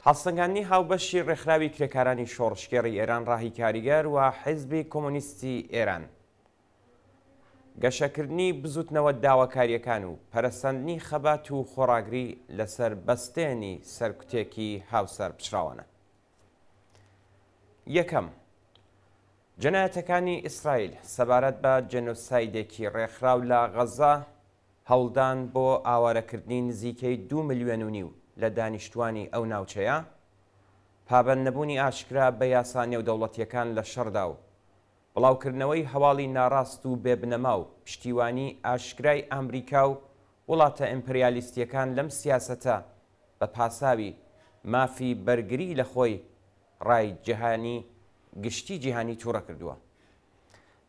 هەڵسەنگاندنی هاوبەشی ڕێکخراوی کرێکارانی شۆڕشگێڕی ئێران ڕاهی کاریگەر و حیزبی کۆمۆنیستی ئێران، گەشەکردنی بزووتنەوە داواکارییەکان و پەرەسەندنی خەبات و خۆڕاگری لەسەر بەستێنی سەرکوتێکی هاوسەرپچڕاوانە. یەکەم، جەنایەتەکانی ئیسرائیل سەبارەت بە جێنۆسایدێکی ڕێکخراو لە غەززە، هەوڵدان بۆ ئاوارەکردنی نزیکەی دوو ملیۆن و نیو لە دانیشتووانی ئەو ناوچەیە، پابەندنەبوونی ئاشکرا بە یاسا نێودەوڵەتییەکان لە شەڕدا و بڵاوکردنەوەی هەواڵی ناڕاست و بێ بنەما و پشتیوانی ئاشکرای ئامریکا و وڵاتە ئیمپریالیستییەکان لەم سیاسەتە بە پاساوی مافی بەرگری لە خۆی ڕای جیهانی گشتی جیهانی توڕە کردووە.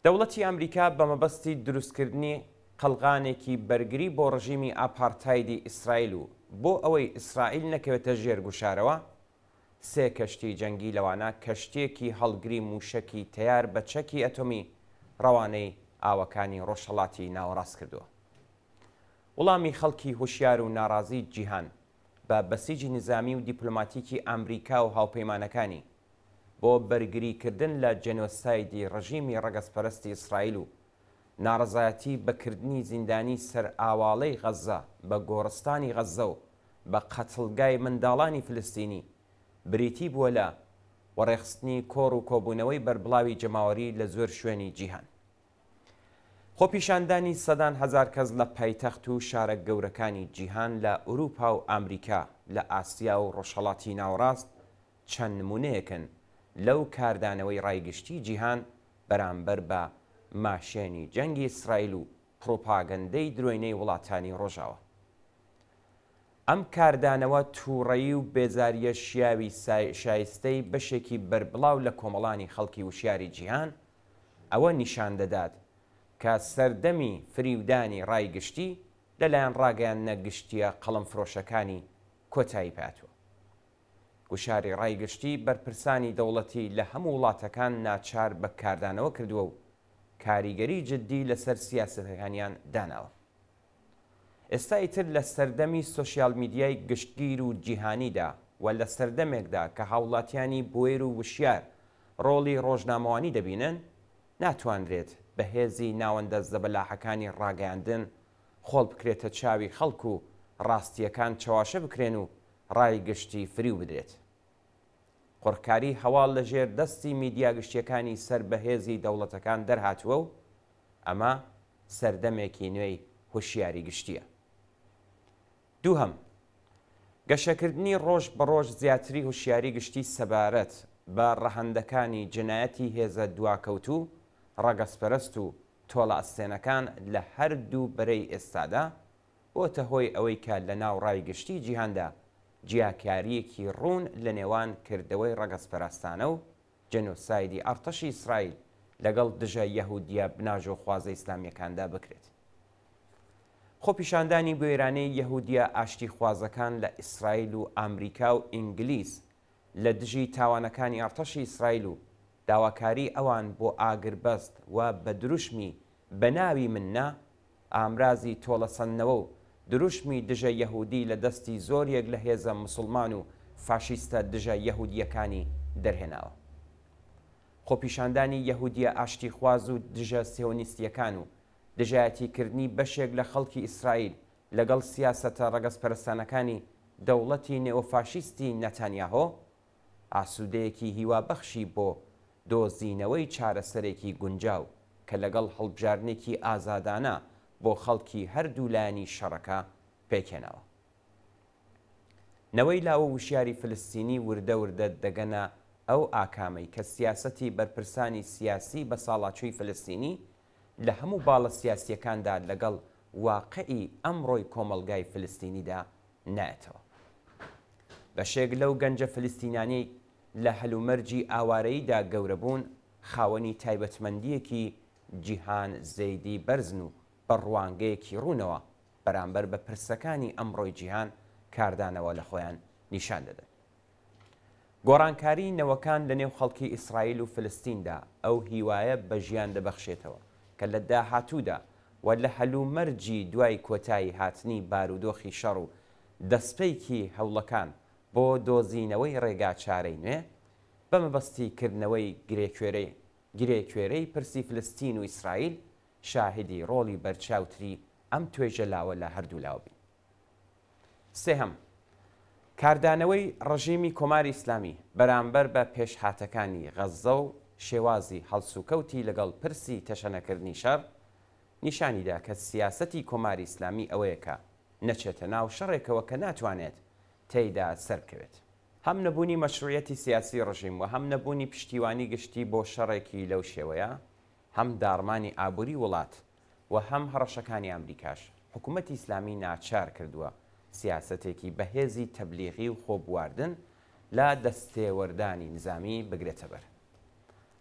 دەوڵەتی ئامریکا بە مەبەستی دروستکردنی قەڵغانێکی بەرگری بۆ ڕژیمی ئاپارتایدی ئیسرائیل و بۆ ئەوەی ئیسرائیل نەکەوێتە ژێر گوشارەوە، سێ کەشتی جەنگی لەوانە کەشتییەکی هەڵگری مووشەکی تەیار بە چەکی ئەتۆمی ڕەوانەی ئاوەکانی ڕۆژهەڵاتی ناوەڕاست کردووە. وڵامی خەڵکی هوشیار و ناڕازی جیهان بە بەسیجی نیزامی و دیپلۆماتیکی ئامریکا و هاوپەیمانەکانی بۆ بەرگری کردن لە جێنۆسایدی ڕژیمی ڕەگەزپەرستی ئیسرائیل و ناڕەزایەتی بە کردنی زیندانی سەرئاواڵەی غەززە بە گۆڕستانی غەززە و بە قەتڵگای منداڵانی فلستینی بریتی بووە لە وەڕێخستنی کۆڕ و کۆبوونەوەی بەربڵاوی جەماوەری لە زۆر شوێنی جیهان. خۆپیشاندانی سەدان هەزار کەس لە پایتەخت و شارە گەورەکانی جیهان لە ئوروپا و ئامریکا، لە ئاسیا و ڕۆژهەڵاتی ناوەڕاست چەند نموونەیەکن لەو کاردانەوەی ڕای گشتی جیهان بەرامبەر بە ماشێنی جەنگی ئیسرائیل و پڕوپاگەندەی درۆینەی وڵاتانی ڕۆژاوا. ئەم کاردانەوە تووڕەیی و بێزارییە شیاوی شایستەی بەشێکی بەربڵاو لە کۆمەڵانی خەڵکی وشیاری جیهان ئەوە نیشان دەدات کە سەردەمی فریودانی ڕای گشتی لەلایەن ڕاگەیاندنە گشتییە قەڵەمفرۆشەکانی کۆتایی پێهاتووە. گوشاری ڕای گشتی بەرپرسانی دەوڵەتی لە هەموو وڵاتەکان ناچار بە کاردانەوە کردووە و کاریگەری جددی لەسەر سیاسەتەکانیان داناوە. ئێستا ئیتر لە سەردەمی سۆشیال میدیای گشتگیر و جیهانیدا و لە سەردەمێکدا کە هاوڵاتیانی بوێر و وشیار ڕۆڵی ڕۆژنامەوانی دەبینن، ناتوانرێت بە هێزی ناوەندە زەبەلاحەکانی ڕاگەیاندن خۆڵ بکرێتە چاوی خەڵک و ڕاستییەکان چەواشە بکرێن و ڕای گشتی فریو بدرێت. قۆرخکاری هەواڵ لە ژێر دەستی میدیا گشتییەکانی سەر بە هێزی دەوڵەتەکان دەرهاتووە و ئەمە سەردەمێکی نوێی هوشیاری گشتییە. دووهەم، گەشەکردنی ڕۆژ بە ڕۆژ زیاتری هوشیاری گشتی سەبارەت بە ڕەهەندەکانی جەنایەتی هێزە دواکەوتوو، ڕەگەزپەرست و تۆڵەئەستێنەکان لە هەردوو بەرەی ئێستادا، بۆتە هۆی ئەوەی کە لە ناو ڕای گشتی جیهاندا جیاکارییەکی ڕوون لە نێوان کردەوەی ڕەگەزپەرستانە و جێنۆسایدی ئەڕتەشی ئیسرائیل لەگەڵ دژە یەهودییە بناژۆخوازە ئیسلامییەکاندا بکرێت. خۆپیشاندانی بوێرانەی یەهودییە ئاشتیخوازەکان لە ئیسرائیل و ئامریکا و ئینگلیز لە دژی تاوانەکانی ئەڕتەشی ئیسرائیل و داواکاریی ئەوان بۆ ئاگربەست و بە دروشمی بە ناوی من نا، ئامرازی تۆڵەسەندنەوە و دروشمی دژە یەهودی لە دەستی زۆریەک لە هێزە موسڵمان و فاشیستە دژە یەهودییەکانی دەرهێناوە. خۆپیشاندانی یەهودییە ئاشتیخواز و دژە سێهۆنیستییەکان و دژایەتیکردنی بەشێک لە خەڵکی ئیسرائیل لەگەڵ سیاسەتە ڕەگەزپەرستانەکانی دەوڵەتی نێئۆفاشیستی نەتانیاهۆ، ئاسوودەیەکی هیوابەخشی بۆ دۆزینەوەی چارەسەرێکی گونجاو کە لەگەڵ هەڵبژاردنێکی ئازادانە بۆ خەڵکی هەردوو لایەنی شەڕەکە پێکهێناوە. نەوەی لاو و وشیاری فلستینی وردە وردە دەگەنە ئەو ئاکامەی کە سیاسەتی بەرپرسانی سیاسی بەساڵاچووی فلستینی لە هەموو باڵە سیاسییەکاندا لەگەڵ واقعی ئەمڕۆی کۆمەڵگای فلستینیدا نایەتەوە. بەشێک لەو گەنجە فلستینانەی لە هەلومەرجی ئاوارەییدا گەورە بوون، خاوەنی تایبەتمەندییەکی جیهان زەیدی بەرزن و بە ڕوانگەیەکی ڕوونەوە بەرامبەر بە پرسەکانی ئەمڕۆی جیهان کاردانەوە لە خۆیان نیشان دەدەن. گۆڕانکاریی نەوەکان لەنێو خەڵکی ئیسرائیل و فلستیندا ئەو هیوایە بە ژیان دەبەخشێتەوە کە لە داهاتوودا و لە هەلومەرجی دوای کۆتایی هاتنی بارودۆخی شەڕ و دەسپێکی هەوڵەکان بۆ دۆزینەوەی ڕێگاچارەی نوێ بە مەبەستی کردنەوەی گرێکوێرەی گرێکوێرەی پرسی فلستین و ئیسرائیل شاهیدی ڕۆڵی بەرچاوتری ئەم توێژە لاوە لە هەردوولاوە بین. سێهەم، کاردانەوەی ڕژیمی کۆماری ئیسلامی بەرامبەر بە پێشهاتەکانی غەززە و شێوازی هەڵسوکەوتی لەگەڵ پرسی تەشەنەکردنی شەڕ، نیشانی دا کە سیاسەتی کۆماری ئیسلامی ئەوەیە کە نەچێتە ناو شەڕێکەوە کە ناتوانێت تێیدا سەربکەوێت. هەم نەبوونی مەشروعیەتی سیاسی ڕژیم و هەم نەبوونی پشتیوانی گشتی بۆ شەڕێکی لەو شێوەیە، هەم داڕمانی ئابووری وڵات و هەم هەڕەشەکانی ئامریکاش، حکوومەتی ئیسلامی ناچار کردووە سیاسەتێکی بەهێزی تەبلیغی و خۆبواردن لە دەستێوەردانی نیزامی بگرێتە بەر.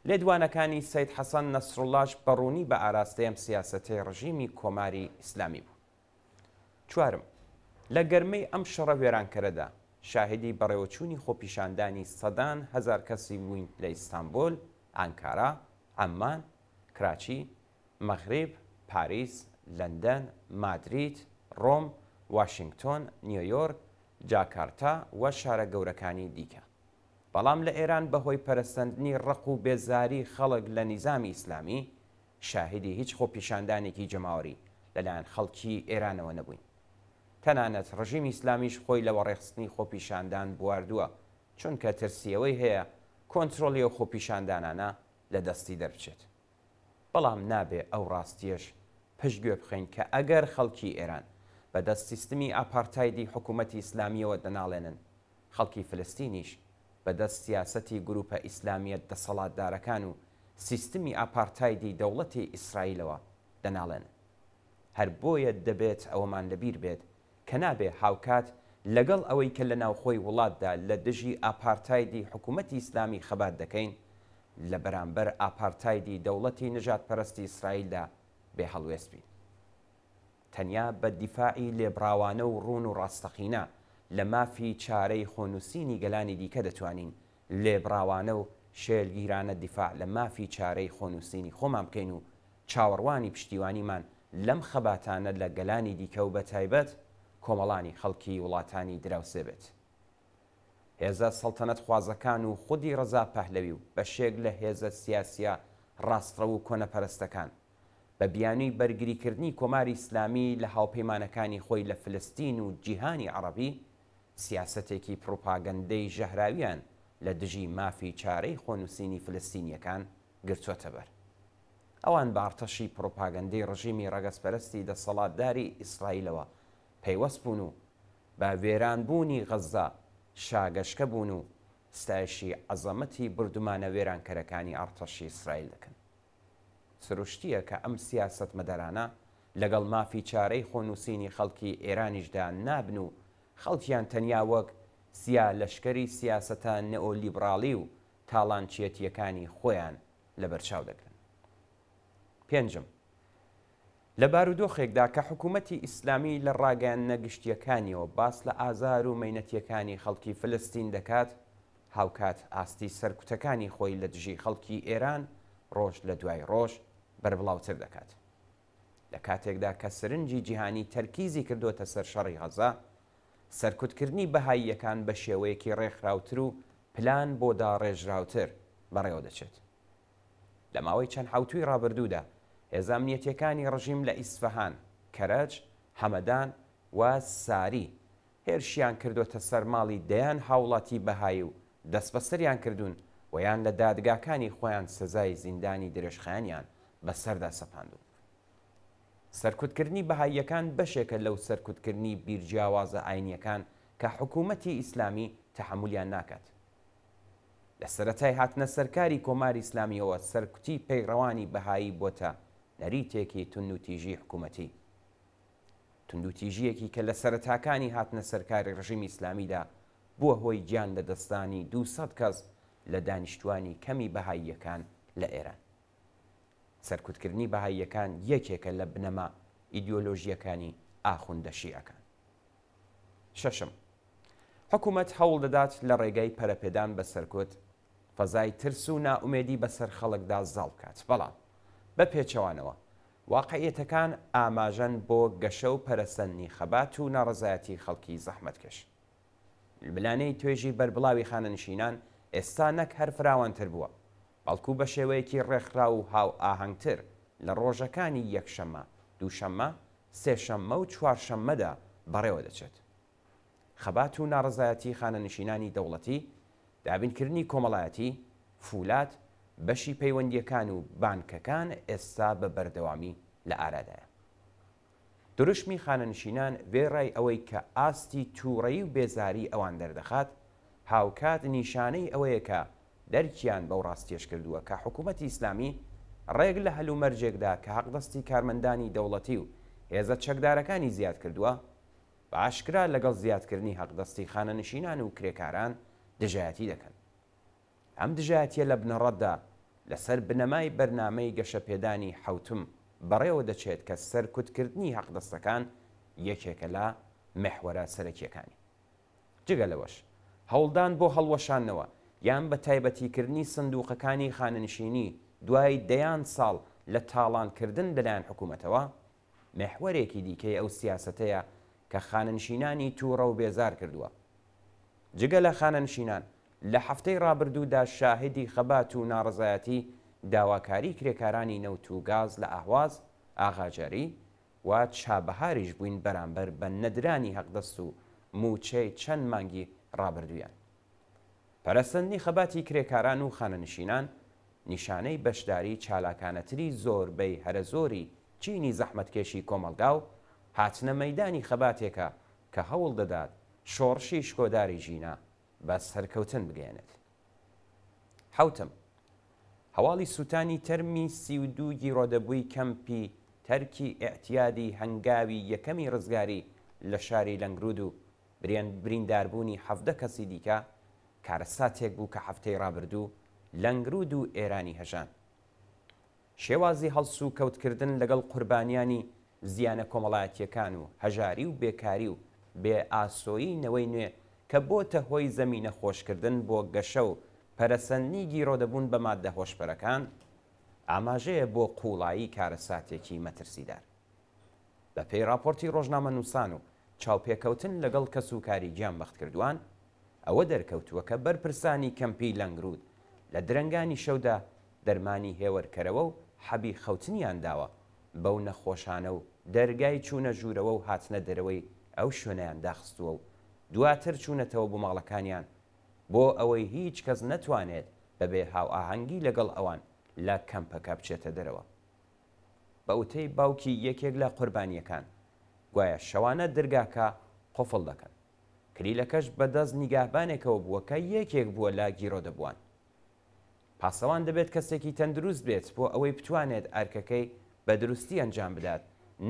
لێدوانەکانی سەید حەسەن نەسروڵڵاش بە ڕوونی بە ئاراستەی ئەم سیاسەتەی ڕژیمی کۆماری ئیسلامی بوو. چوارم، لە گەرمەی ئەم شەڕە وێرانکەرەدا، شاهیدی بەڕێوەچوونی خۆپیشاندانی سەدان هەزار کەسی بووین لە ئیستانبۆل، ئانکارا، عەممان، کراچی، مەغریب، پاریس، لەندەن، مادرید، ڕۆم، واشینگتۆن، نیۆیۆرک، جاکارتا و شارە گەورەکانی دیکە. بەڵام لە ئێران بەهۆی پەرەسەندنی ڕق و بێزاری خەڵک لە نیزامی ئیسلامی، شاهیدی هیچ خۆپیشاندانێکی جەماوەری لەلایەن خەڵکی ئێرانەوە نەبووین. تەنانەت ڕژیمی ئیسلامیش خۆی لە وەڕێخستنی خۆپیشاندان بواردووە، چونکە ترسی ئەوەی هەیە کۆنترۆڵی ئەو خۆپیشاندانانە لە دەستی دەربچێت. بەڵام نابێ ئەو ڕاستییەش پشتگوێ بخەین کە ئەگەر خەڵکی ئێران بە دەست سیستمی ئاپارتایدی حکوومەتی ئیسلامییەوە دەناڵێنن، خەڵکی فلستینیش بە دەست سیاسەتی گرووپە ئیسلامییە دەسەڵاتدارەکان و سیستمی ئاپارتایدی دەوڵەتی ئیسرائیلەوە دەناڵێنن. هەر بۆیە دەبێت ئەوەمان لە بیر بێت کە نابێ هاوکات لەگەڵ ئەوەی کە لە ناوخۆی وڵاتدا لە دژی ئاپارتایدی حکوومەتی ئیسلامی خەبات دەکەین، لە بەرامبەر ئاپارتایدی دەوڵەتی نەژادپەرەستی ئیسرائیلدا بێ هەڵوێست بین. تەنیا بە دیفاعی لێبڕاوانە و ڕوون و ڕاستەقینە لە مافی چارەی خۆنووسینی گەلانی دیکە دەتوانین لێبڕاوانە و شێلگیرانە دیفاع لە مافی چارەی خۆنووسینی خۆمان بکەین و چاوەڕوانی پشتیوانیمان لەم خەباتانە لە گەلانی دیکە و بەتایبەت کۆمەڵانی خەڵکی وڵاتانی دراوسێ بێت. هێزە سەڵتەنەتخوازەکان و خودی ڕەزا پەهلەوی و بەشێک لە هێزە سیاسییە ڕاستڕەو و کۆنەپەرستەکان، بە بیانووی بەرگریکردنی کۆماری ئیسلامی لە هاوپەیمانەکانی خۆی لە فلستین و جیهانی عەڕەبی، سیاسەتێکی پڕوپاگەندەی ژەهراویان لە دژی مافی چارەی خۆنووسینی فلستینییەکان گرتووەتە بەر. ئەوان بە ئەڕتەشی پڕوپاگەندەی ڕژیمی ڕەگەزپەرستی دەسەڵاتداری ئیسرائیلەوە پەیوەست بوون و بە وێرانبوونی غەززە شاگەشکە بوون و ستایشی عەزەمەتی بوردومانە وێرانکەرەکانی ئەڕتەشی ئیسرائیل دەکەن. سروشتییە کە ئەم سیاسەتمەدارانە لەگەڵ مافی چارەی خۆنووسینی خەڵکی ئێرانیشدا نابن و خەڵکیان تەنیا وەک سیا لەشکری سیاسەتە نئۆلیبڕاڵی و تاڵانچیەتییەکانی خۆیان لەبەرچاو دەگرن. پێنجم، لە بارودۆخێکدا کە حکوومەتی ئیسلامی لە ڕاگەیاندنە گشتییەکانیەوە باس لە ئازار و مەینەتییەکانی خەڵکی فلستین دەکات، هاوکات ئاستی سەرکوتەکانی خۆی لە دژی خەڵکی ئێران ڕۆژ لە دوای ڕۆژ بەربڵاوتر دەکات. لە کاتێکدا کە سرنجی جیهانی تەرکیزی کردۆتە سەر شەڕی غەزە، سەرکوتکردنی بەهاییەکان بە شێوەیەکی ڕێکخراوتر و پلان بۆ داڕێژراوتر بەڕێوە دەچێت. لە ماوەی چەند حەوتووی ڕابردوودا هێزە ئەمنیەتییەکانی ڕژیم لە ئیسفەهان، کەرەج، هەمەدان و ساری هێرشیان کردۆتە سەر ماڵی دەیان هاوڵاتی بەهایی و دەستبەسەریان کردوون و یان لە دادگاکانی خۆیان سزای زیندانی درێژخایەنیان بەسەردا سەپاندوون. سەرکوتکردنی بەهاییەکان بەشێکە لەو سەرکوتکردنی بیرجیاوازە ئاینییەکان کە حکوومەتی ئیسلامی تەحەمولیان ناکات. لە سەرەتای هاتنە سەرکاری کۆماری ئیسلامییەوە سەرکوتی پەیڕەوانی بەهایی بۆتە نەریتێکی توندوتیژی حکوومەتی. توندوتیژییەکی کە لە سەرەتاکانی هاتنە سەرکاری ڕژیمی ئیسلامیدا بووە هۆی گیان لەدەستدانی 200 کەس لە دانیشتوانی کەمی بەهاییەکان لە ئێران. سەرکوتکردنی بەهاییەکان یەکێکە لە بنەما ئیدیۆلۆژییەکانی ئاخوندە شیعەکان. شەشەم، حکومەت هەوڵ دەدات لە ڕێگەی پەرەپێدان بە سەرکوت، فەزای ترس و نائومێدی بەسەر خەڵکدا زاڵ بکات، بەڵام بە پێچەوانەوە واقعیەتەکان ئاماژەن بۆ گەشە و پەرەسەندنی خەبات و ناڕەزایەتی خەڵکی زەحمەتکێش. ململانێی توێژی بەربڵاوی خانەنشینان ئێستا نەک هەر فراوانتر بووە، بەڵکو بە شێوەیەکی ڕێکخراو و هاوئاهەنگتر لە ڕۆژەکانی یەکشەممە، دووشەممە، سێشەممە و چوارشەممەدا بەڕێوەدەچێت. خەبات و ناڕەزایەتی خانەنشینانی دەوڵەتی، دابینکردنی کۆمەڵایەتی، فولاد، بەشی پەیوەندییەکان و بانکەکان ئێستا بە بەردەوامی لە ئارادایە. دروشمی خانەنشینان وێڕای ئەوەی کە ئاستی تووڕەیی و بێزاریی ئەوان دەردەخات، هاوکات نیشانەی ئەوەیە کە دەرکیان بەو ڕاستییەش کردووە کە حکوومەتی ئیسلامی ڕێک لە هەلومەرجێکدا کە حەقدەستی کارمەندانی دەوڵەتی و هێزە چەکدارەکانی زیاد کردووە، بە ئاشکرا لەگەڵ زیادکردنی حەقدەستی خانەنشینان و کرێکاران دژایەتی دەکەن. ئەم دژایەتییە لە بنەڕەتدا لەسەر بنەمای بەرنامەی گەشەپێدانی حەوتم بەڕێوە دەچێت کە سەرکوتکردنی حەقدەستەکان یەکێکە لە میحوەرە سەرەکییەکانی. جگە لەوەش، هەوڵدان بۆ هەڵوەشاندنەوە یان بە تایبەتیکردنی سندووقەکانی خانەنشینی دوای دەیان ساڵ لە تاڵانکردن لەلایەن حکوومەتەوە، میحوەرێکی دیکەی ئەو سیاسەتەیە کە خانەنشینانی تووڕە و بێزار کردووە. جگە لە خانەنشینان، لە هەفتەی ڕابردوودا شاهیدی خەبات و ناڕەزایەتی داواکاری کرێکارانی نەوت و گاز لە ئەهواز، ئاغاجاری، و چابەهاریش بووین بەرامبەر بە نەدرانی هەقدەست و مووچەی چەند مانگی ڕابردوویان. پەرەسەندنی خەباتی کرێکاران و خانەنشینان نیشانەی بەشداری چالاکانەتری زۆربەی هەرەزۆری چینی زەحمەتکێشی کۆمەڵگا و هاتنە مەیدانی خەباتێکە کە هەوڵ دەدات شۆڕشی شکۆداری ژینا بە سەرکەوتن بگەیەنێت. حەوتەم، هەواڵی سووتانی تەرمی 32 گیرۆدەبووی کەمپی تەرکی ئیعتیادی هەنگاوی یەکەمی ڕزگاری لە شاری لەنگروود و برینداربوونی 17 کەسی دیکە کارەساتێک بوو کە هەفتەی ڕابردوو لەنگروود و ئێرانی هەژاند. شێوازی هەڵسوکەوتکردن لەگەڵ قوربانیانی زیانە کۆمەڵایەتییەکان و هەژاری و بێکاری و بێ ئاسۆیی نەوەی نوێ کە بۆتە هۆی زەمینە خۆشکردن بۆ گەشە و پەرەسەندنی گیرۆدەبوون بە ماددە هۆشبەرەکان، ئاماژەیە بۆ قووڵایی کارەساتێکی مەترسیدار. بە پێی ڕاپۆرتی ڕۆژنامەنووسان و چاوپێکەوتن لەگەڵ کەسوکاری گیانبەختکردووان، ئەوە دەرکەوتووە کە بەرپرسانی کەمپی لەنگروود لە درەنگانی شەودا دەرمانی هێورکەرەوە و حەبی خەوتنیان داوە بەو نەخۆشانە و دەرگای چوونە ژوورەوە و هاتنە دەرەوەی ئەو شوێنەیان داخستووە و دواتر چوونەتەوە بۆ ماڵەکانیان بۆ ئەوەی هیچ کەس نەتوانێت بەبێ هاوئاهەنگی لەگەڵ ئەوان لە کەمپەکە بچێتە دەرەوە. بە وتەی باوکی یەکێک لە قوربانییەکان، گوایە شەوانە درگاکە قوفڵ دەکەن. کلیلەکەش بە دەست نیگاهبانێکەوە بووە کە یەکێک بووە لە گیرۆدەبووان. پاسەوان دەبێت کەسێکی تەندروست بێت بۆ ئەوەی بتوانێت ئەرکەکەی بە دروستی ئەنجام بدات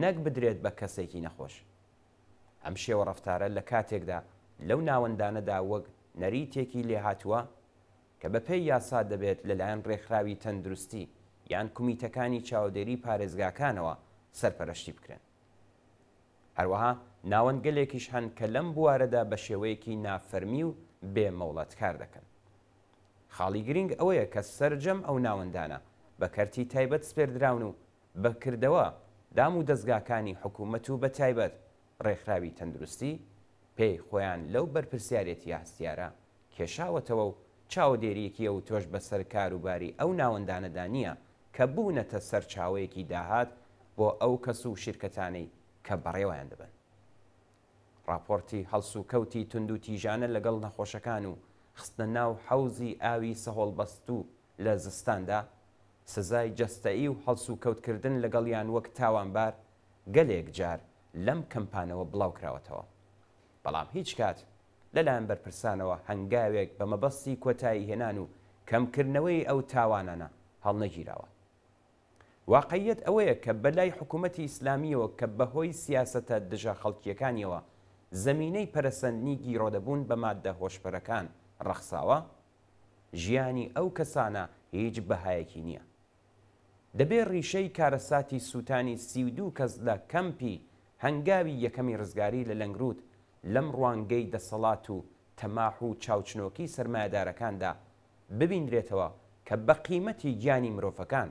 نەک بدرێت بە کەسێکی نەخۆش. ئەم شێوە ڕەفتارە لە کاتێکدا لەو ناوەندانەدا وەک نەریتێکی لێهاتووە کە بەپێی یاسا دەبێت لەلایەن ڕێکخراوی تەندروستی یان کومیتەکانی چاودێری پارێزگاکانەوە سەرپەرەشتی بکرێن. هەروەها ناوەندگەلێکیش هەن کە لەم بوارەدا بە شێوەیەکی نافەرمی و بێ مۆڵەت کار دەکەن. خاڵی گرینگ ئەوەیە کە سەرجەم ئەو ناوەندانە بە کەرتی تایبەت سپێردراون و بە کردەوە دام و دەزگاکانی حکوومەت و بە تایبەت ڕێکخراوی تەندروستی پێی خۆیان لەو بەرپرسیارێتییە هەستیارە کێشاوەتەوە و چاوەدێرییەکی ئەوتۆش بەسەر کاروباری ئەو ناوەندانەدا نییە کە بوونەتە سەرچاوەیەکی داهات بۆ ئەو کەس و شیرکەتانەی کە بەڕێوەیان دەبەن. ڕاپۆرتی هەڵسوکەوتی توندوتیژانە لەگەڵ نەخۆشەکان و خستنە ناو حەوزی ئاوی سەهۆڵبەستوو لە زستاندا، سزای جەستەیی و هەڵسوکەوتکردن لەگەڵیان وەک تاوانبار گەلێک جار لەم کەمپانەوە بڵاوکراوەتەوە. بەڵام هیچ کات لەلایەن بەرپرسانەوە هەنگاوێک بە مەبەستی کۆتاییهێنان و کەمکردنەوەی ئەو تاوانانە هەڵنەگیراوە. واقعیەت ئەوەیە کە بەلای حکوومەتی ئیسلامییەوە کە بەهۆی سیاسەتە دژە خەڵکییەکانیەوە زەمینەی پەرەسەندنی گیرۆدەبوون بە ماددە هۆشبەرەکان ڕەخساوە، ژیانی ئەو کەسانە هیچ بەهایەکی نییە. دەبێ ڕیشەی کارەساتی سووتانی 32 کەس لە کەمپی هەنگاوی یەکەمی ڕزگاری لە لەنگروود لەم ڕوانگەی دەسەڵات و تەماح و چاوچنۆکی سەرمایەدارەکاندا ببینرێتەوە کە بە قیمەتی گیانی مرۆڤەکان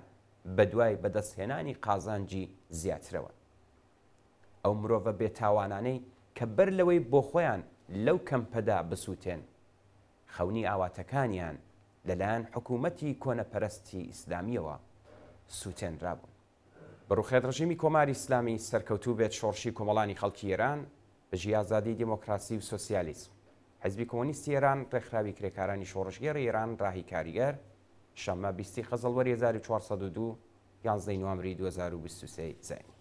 بەدوای بەدەستهێنانی قازانجی زیاترەوەن. ئەو مرۆڤە بێتاوانانەی کە بەر لەوەی بۆخۆیان. لەو کەمپەدا بسووتێن، خەونی ئاواتەکانیان لەلایەن حکوومەتی کۆنەپەرستی ئیسلامییەوە سووتێنرابوون. بڕوخێت ڕژیمی کۆماری ئیسلامی، سەرکەوتوو بێت شۆڕشی کۆمەڵانی خەڵکی ئێران، بژی ئازادی، دێمۆکراسی و سۆسیالیسم. حیزبی کۆمۆنیستی ئێران، ڕێکخراوی کرێکارانی شۆڕشگێڕی ئێران، ڕاهی کاریگەر، شەممە 20 ی خەزەڵوەری 1402، یانزدەی نوامبری 2023 زایینی.